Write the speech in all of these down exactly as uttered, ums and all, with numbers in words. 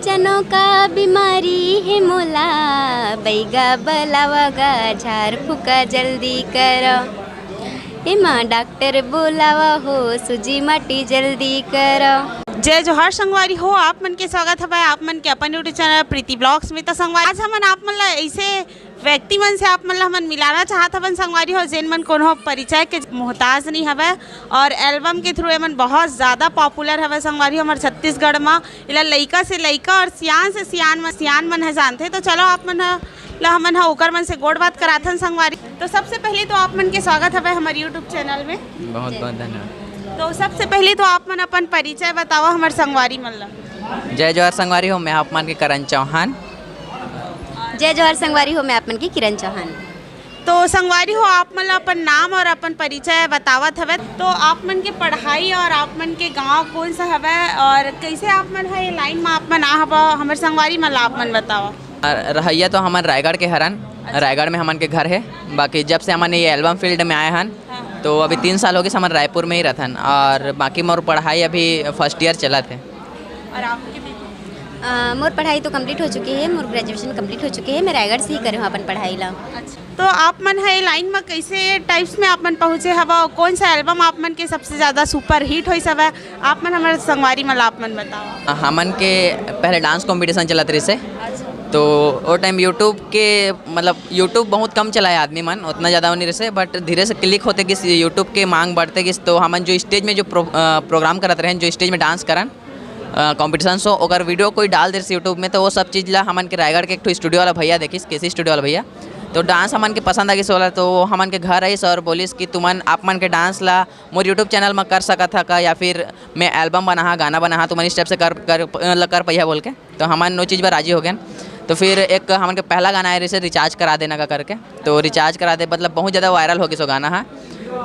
जनो का बीमारी हे मोला, बैगा बलावा गा, झार फूका जल्दी करो। एमा डॉक्टर बोलावा हो, सूजी माटी जल्दी करो। जय जोहार संगवारी हो, आप मन के स्वागत हवय आप मन के अपन YouTube चैनल प्रीति ब्लॉग्स में। तो संगवारी, आज हमन आप मन ला ऐसे व्यक्ति मन से आप मन ला हमन मिलाना चाहत हवन संगवारी हो, जेन मन कोनो परिचय के मोहताज नहीं हवय और एल्बम के थ्रू एमन बहुत ज़्यादा पॉपुलर हवय संगवारी हो हमर छत्तीसगढ़ म। एला लइका से लइका और सियान से सियान मन, सियान मन ह जानथे। तो चलो आप मन ह ला हमन ह ओकर मन से गोठ बात कराथन संगवारी। तो सबसे पहले तो आप मन के स्वागत हवय हमर YouTube चैनल में। बहुत बहुत धन्यवाद। तो सबसे पहले तो आप मन अपन परिचय बतावा हमर संगवारी मन ला। जय जोहार संगवारी हो, मैं आप मन के करण चौहान। जय जोहार संगवारी हो, मैं आप मन के किरण चौहान। तो संगवारी हो, आप मन ला अपन नाम और अपन परिचय बतावत हवय। तो आप मन के पढ़ाई और आप मन के गांव कौन सा हवय और कैसे आप मन ह ये लाइन में आप मन आ हवा, हमर संगवारी मन ला आप मन बतावा। अ, रहइया तो हमन रायगढ़ के हरन। अच्छा। रायगढ़ में हमन के घर है। बाकी जब से हमन ये एल्बम फील्ड में आए हन, हाँ। तो अभी तीन साल हो गए हमन रायपुर में ही रहथन और बाकी मोर पढ़ाई अभी फर्स्ट ईयर चलत है। और आपके भी? अ, मोर पढ़ाई तो कंप्लीट हो चुकी है, मोर ग्रेजुएशन कंप्लीट हो चुकी है, मैं रायगढ़ से ही करे हूँ अपन पढ़ाई ला। अच्छा, तो आप मन ह ये लाइन में कैसे टाइप्स में आप मन पहुँचे हवा? कौन सा एल्बम आप मन के सबसे ज़्यादा सुपर हिट होइस हवय? आप मन हमर संगवारी मन ला आप मन बताओ। हमन के पहले डांस कंपटीशन चलत रहिस हे, अच्छा। तो वो टाइम YouTube के, मतलब, YouTube बहुत कम चलाए आदमी मन, उतना ज़्यादा वो नहीं रहिस हे, बट धीरे से क्लिक होते गिस, YouTube के मांग बढ़ते गिस, तो हमन जो स्टेज में जो प्रो-, अ, प्रोग्राम करत रहेन, जो स्टेज में डांस करन, अ, कंपटीशन शो, ओकर वीडियो कोई डाल देस YouTube में, तो वो सब चीज़ ला हमन के रायगढ़ के एक ठो स्टूडियो वाला भैया देखिस, केसी स्टूडियो वाला भैया, तो डांस हमन के पसंद आ गिस ओला, तो वो हमन के घर आइस और बोलिस कि तुमन, आप मन के डांस ला मोर YouTube चैनल में कर सकत हा का, या फिर मैं एल्बम बनाहा, गाना बनाहा, तुमन इस टाइप से कर, कर, कर पहिया बोल के। तो हमन वो चीज़ पर राजी हो गए। तो फिर एक हमन के पहला गाना आए रहिस हे रिचार्ज करा देना का करके, तो रिचार्ज करा दे, मतलब, बहुत ज़्यादा वायरल हो गिस वो गाना हा।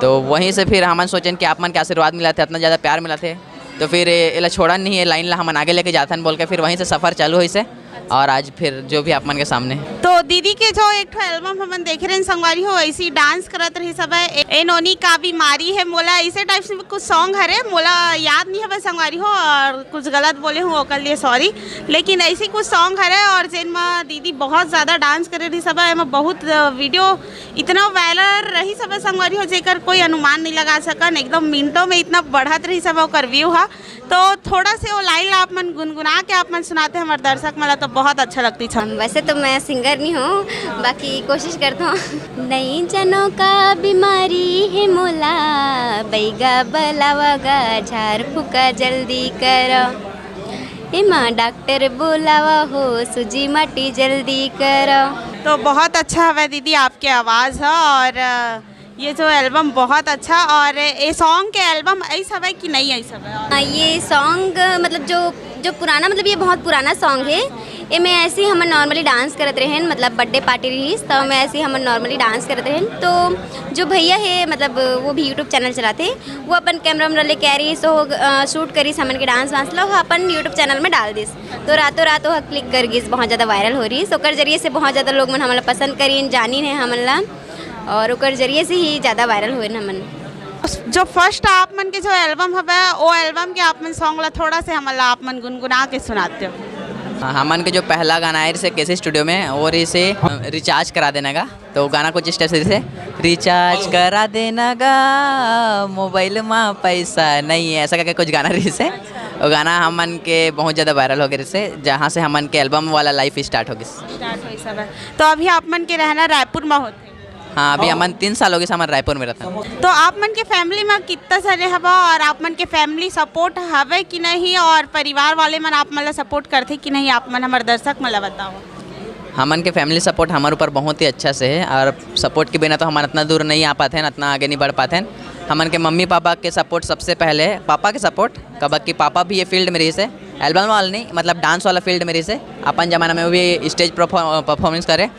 तो वहीं से फिर हमन सोचेन कि आप मन के आशीर्वाद मिलत हे, इतना ज़्यादा प्यार मिलत हे, तो फिर ए-, एला छोड़न नहीं, ये लाइन ला हमन आगे लेके जाथन बोल के फिर वहीं से सफ़र चालू होइस हे। और आज फिर जो भी आप मन के सामने। तो दीदी के जो एक ठो एल्बम हमन देखे रहेन संगवारी हो, ऐसी डांस करत रहिस हवय, ए, ए नोनी का बीमारी है मोला, ऐसे टाइप से कुछ सॉन्ग हरे, मोला याद नहीं हवय संगवारी हो, और कुछ गलत बोले हूँ ओकर लिए सॉरी, लेकिन ऐसे कुछ सॉन्ग हरे और जेन म दीदी बहुत ज़्यादा डांस करे रहिस हवय, एमा बहुत वीडियो इतना वायरल रहिस हवय संगवारी हो, जेकर कोई अनुमान नहीं लगा सकन, एकदम मिनटों में इतना बढ़त रहिस हवय ओकर व्यू हा। तो थोड़ा से वो लाइन ला आप मन गुनगुना के आप मन सुनाते हमर दर्शक मन ला, तो बहुत अच्छा लगती छन। वैसे तो मैं सिंगर नहीं हूँ, बाकी कोशिश करता हूँ। नई जनो का बीमारी है मोला, बैगा बलावा गा, झार फूका जल्दी करो, एमा डॉक्टर बोलावा हो, सूजी माटी जल्दी करो। तो बहुत अच्छा हवय दीदी आपके आवाज़ है और, अ, ये जो एल्बम बहुत अच्छा, और ये सॉन्ग के एल्बम ऐस हवय कि नहीं ऐस हवय? हाँ, ये सॉन्ग, मतलब, जो, जो पुराना, मतलब, ये बहुत पुराना सॉन्ग है। ये में ऐसे ही हमन नॉर्मली डांस करत रहेन, मतलब, बर्थडे पार्टी रहिस, तो में ऐसे ही हमन नॉर्मली डांस करत रहेन। तो जो भैया है, मतलब, वो भी YouTube चैनल चलाते, वो अपन कैमरा वैमरा लेके आ रहिस, तो, अ, शूट करिस हमन के डांस वांस ला, वो अपन YouTube चैनल में डाल दिस। तो रातों रात वो क्लिक कर गिस, बहुत ज़्यादा वायरल हो रहिस। ओकर जरिए से बहुत ज़्यादा लोग मन हमन ला पसंद करिन, जानिन है हमन ला। और ओकर जरिए से ही ज़्यादा वायरल होए न हमन। जो फर्स्ट आप मन के जो एल्बम हवय, ओ एल्बम के आप मन सॉन्ग ला थोड़ा से हमन ला आप मन गुनगुना के सुनाते हो। हाँ, हमन के जो पहला गाना आए रहिस हे केसी स्टूडियो में, वो रहिस हे, अ, रिचार्ज करा देना गा। तो गाना कुछ इस टाइप से रहिस हे, "रिचार्ज करा देना गा, मोबाइल मा पैसा नहीं है", ऐसा करके कुछ गाना रहिस हे। वो गाना हमन के बहुत ज़्यादा वायरल हो गए रहिस हे, जहाँ से हमन के एल्बम वाला लाइफ स्टार्ट हो गइस। स्टार्ट होइस हवय। तो अभी आप मन के रहना रायपुर में होथे? हाँ, अभी हमन तीन साल हो गइस, हमन रायपुर में रहथन। तो आप मन के फैमिली में कितना जने हवा और आप मन के फैमिली सपोर्ट हवे कि नहीं और परिवार वाले मन आप मन ला सपोर्ट करथे कि नहीं, आप मन हमर दर्शक मन ला बताओ। हमन के फैमिली सपोर्ट हमर ऊपर बहुत ही अच्छा से है और सपोर्ट के बिना तो हमन इतना दूर नहीं आ पाथन, इतना आगे नहीं बढ़ पाथन। हमन के मम्मी पापा के सपोर्ट सबसे पहले है, पापा के सपोर्ट, काबर कि पापा भी ये फील्ड में रहिस हे, एल्बम वाला नहीं, मतलब डांस वाला फील्ड में रहिस हे। अपन जमाना में वो भी स्टेज परफॉर्मेंस करे,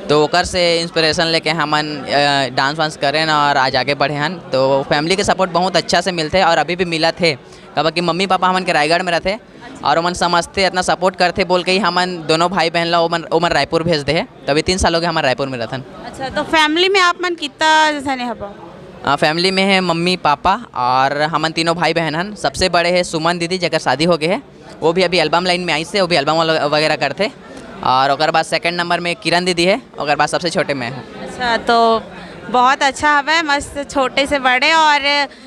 तो ओकर से इंस्पिरेशन लेके हमन, अ, डांस वांस करेन और आज आगे बढ़े हन। तो फैमिली के सपोर्ट बहुत अच्छा से मिलथे और अभी भी मिलत हे, काबर कि मम्मी पापा हमन के रायगढ़ में रहथे और ओमन समझथे, इतना सपोर्ट करथे बोल के ही हमन दोनों भाई बहन ला ओमन, ओमन रायपुर भेज दे हे। तो अभी तीन साल हो गए हमन रायपुर में रहथन। अच्छा, तो फैमिली में आप मन कितना जने हवा? अ, फैमिली में है मम्मी पापा और हमन तीनों भाई बहन हन। सबसे बड़े है सुमन दीदी, जेकर शादी हो गए है, वो भी अभी एल्बम लाइन में आइस हे, वो भी एल्बम वगैरह करथे। और ओकर बाद सेकंड नंबर में किरण दीदी हे, ओकर बाद सबसे छोटे मैं हूँ। अच्छा, तो बहुत अच्छा हवय, मस्त, छोटे से बड़े। और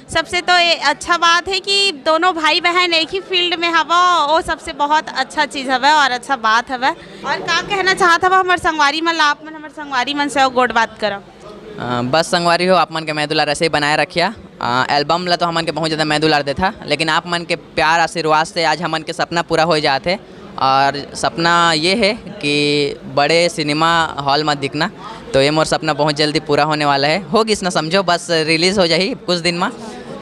सबसे तो ये अच्छा बात है कि दोनों भाई बहन एक ही फील्ड में हवा, वो सबसे बहुत अच्छा चीज़ हवय और अच्छा बात हवय। और का कहना चाहत हवा हमर संगवारी मन ला, आप मन हमर संगवारी मन से अउ गोठ बात करव। अ, बस संगवारी हो, आप मन के मया दुलार ऐसे ही बनाए रखिया। अ, एल्बम ला तो हमन के बहुत ज़्यादा मया दुलार देथा, लेकिन आप मन के प्यार आशीर्वाद से आज हमन के सपना पूरा हो जात हे। और सपना ये है कि बड़े सिनेमा हॉल में दिखना, तो ये मोर सपना बहुत जल्दी पूरा होने वाला है। हो गिस ना, समझो, बस रिलीज हो जाही कुछ दिन में,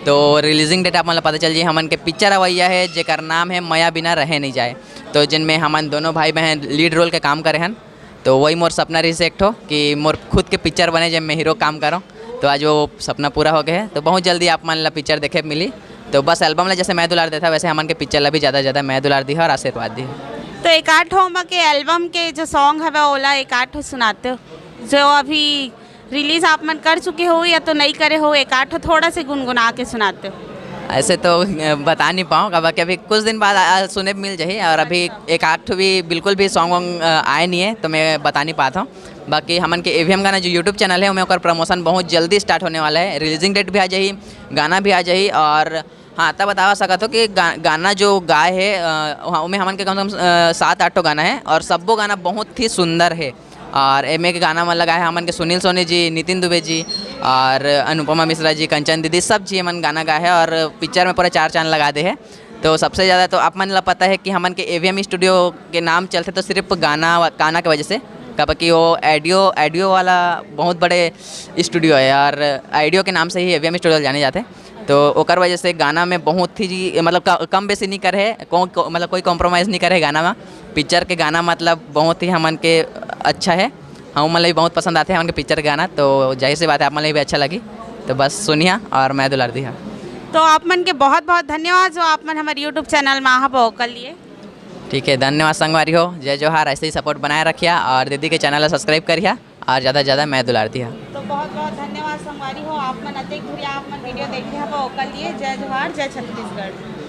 तो रिलीजिंग डेट आप मन ला पता चल जाही। हमन के पिक्चर अवैया है, जेकर नाम है मया बिना रहे नहीं जाए, तो जिनमें हमन दोनों भाई बहन लीड रोल के काम करे हन। तो वही मोर सपना रहिस एक ठो कि मोर खुद के पिक्चर बने, जेमे मैं हीरो काम करूँ। तो आज वो सपना पूरा हो गया है। तो बहुत जल्दी आप मन ला पिक्चर देखे मिली। तो बस एल्बम ला जैसे मया दुलार देथा, वैसे हमन के पिक्चर ला भी ज़्यादा ज़्यादा मया दुलार दिहा और आशीर्वाद दिहा। तो एक आध ठो हमर के एल्बम के जो सॉन्ग हवे, ओला एक आध ठो सुनाते हो, जो अभी रिलीज आप मन कर चुके हो या तो नहीं करे हो, एक आध ठो थोड़ा से गुनगुना के सुनाते हो। ऐसे तो अ, बता नहीं पाऊँ, काबर कि अभी कुछ दिन बाद आ, सुने मिल जाही। और अभी एक आध ठो भी बिल्कुल भी सॉन्ग वॉन्ग अ, आए नहीं है, तो मैं बता नहीं पाता हूँ। बाकी हमन के एवीएम गाना जो यूट्यूब चैनल है, ओमे ओकर प्रमोशन बहुत जल्दी स्टार्ट होने वाला है। रिलीजिंग डेट भी आ जाही, गाना भी आ जाही। और हाँ, तब बता सकत हो कि गा, गाना जो गाए है, अ, वहाँ, ओमे हमन के कम से कम अ, सात आठ ठो गाना है और सब्बो गाना बहुत ही सुंदर है। और एमे के गाना मन लगाए हैं हमन के सुनील सोनी जी, नितिन दुबे जी और अनुपमा मिश्रा जी, कंचन दीदी, सब जी हमन गाना गाए हैं और पिक्चर में पूरा चार चांद लगा दे है। तो सबसे ज़्यादा तो आप मन ला पता है कि हमन के एवीएम स्टूडियो के नाम चलते तो सिर्फ गाना, गाना के वजह से, काबर कि वो ऑडियो, ऑडियो वाला बहुत बड़े स्टूडियो है और ऑडियो के नाम से ही एवीएम स्टूडियो जाने जाते। तो ओकर वजह से गाना में बहुत ही जी, मतलब क-, कम बेसी नहीं करे है, को, को, मतलब कोई कॉम्प्रोमाइज़ नहीं करे है गाना में। पिक्चर के गाना मतलब बहुत ही हमन के अच्छा है, हम मन ला भी बहुत पसंद आते हैं हमन के पिक्चर के गाना। तो जाहिर सी बात है, आप मन ला भी अच्छा लगी। तो बस सुनिया और मया दुलार दिहा। तो आप मन के बहुत बहुत धन्यवाद जो आप मन हमर यूट्यूब चैनल में आहब ओकर लिए। ठीक है, धन्यवाद संगवारी हो, जय जोहार। ऐसे ही सपोर्ट बनाए रखिया और दीदी के चैनल ला सब्सक्राइब करिया और ज़्यादा से ज़्यादा मया दुलार दिहा। तो बहुत बहुत धन्यवाद संगवारी हो, आप मन अतेक दूरिहा आप मन वीडियो देखे हव ओकर लिए। जय जोहार, जय छत्तीसगढ़।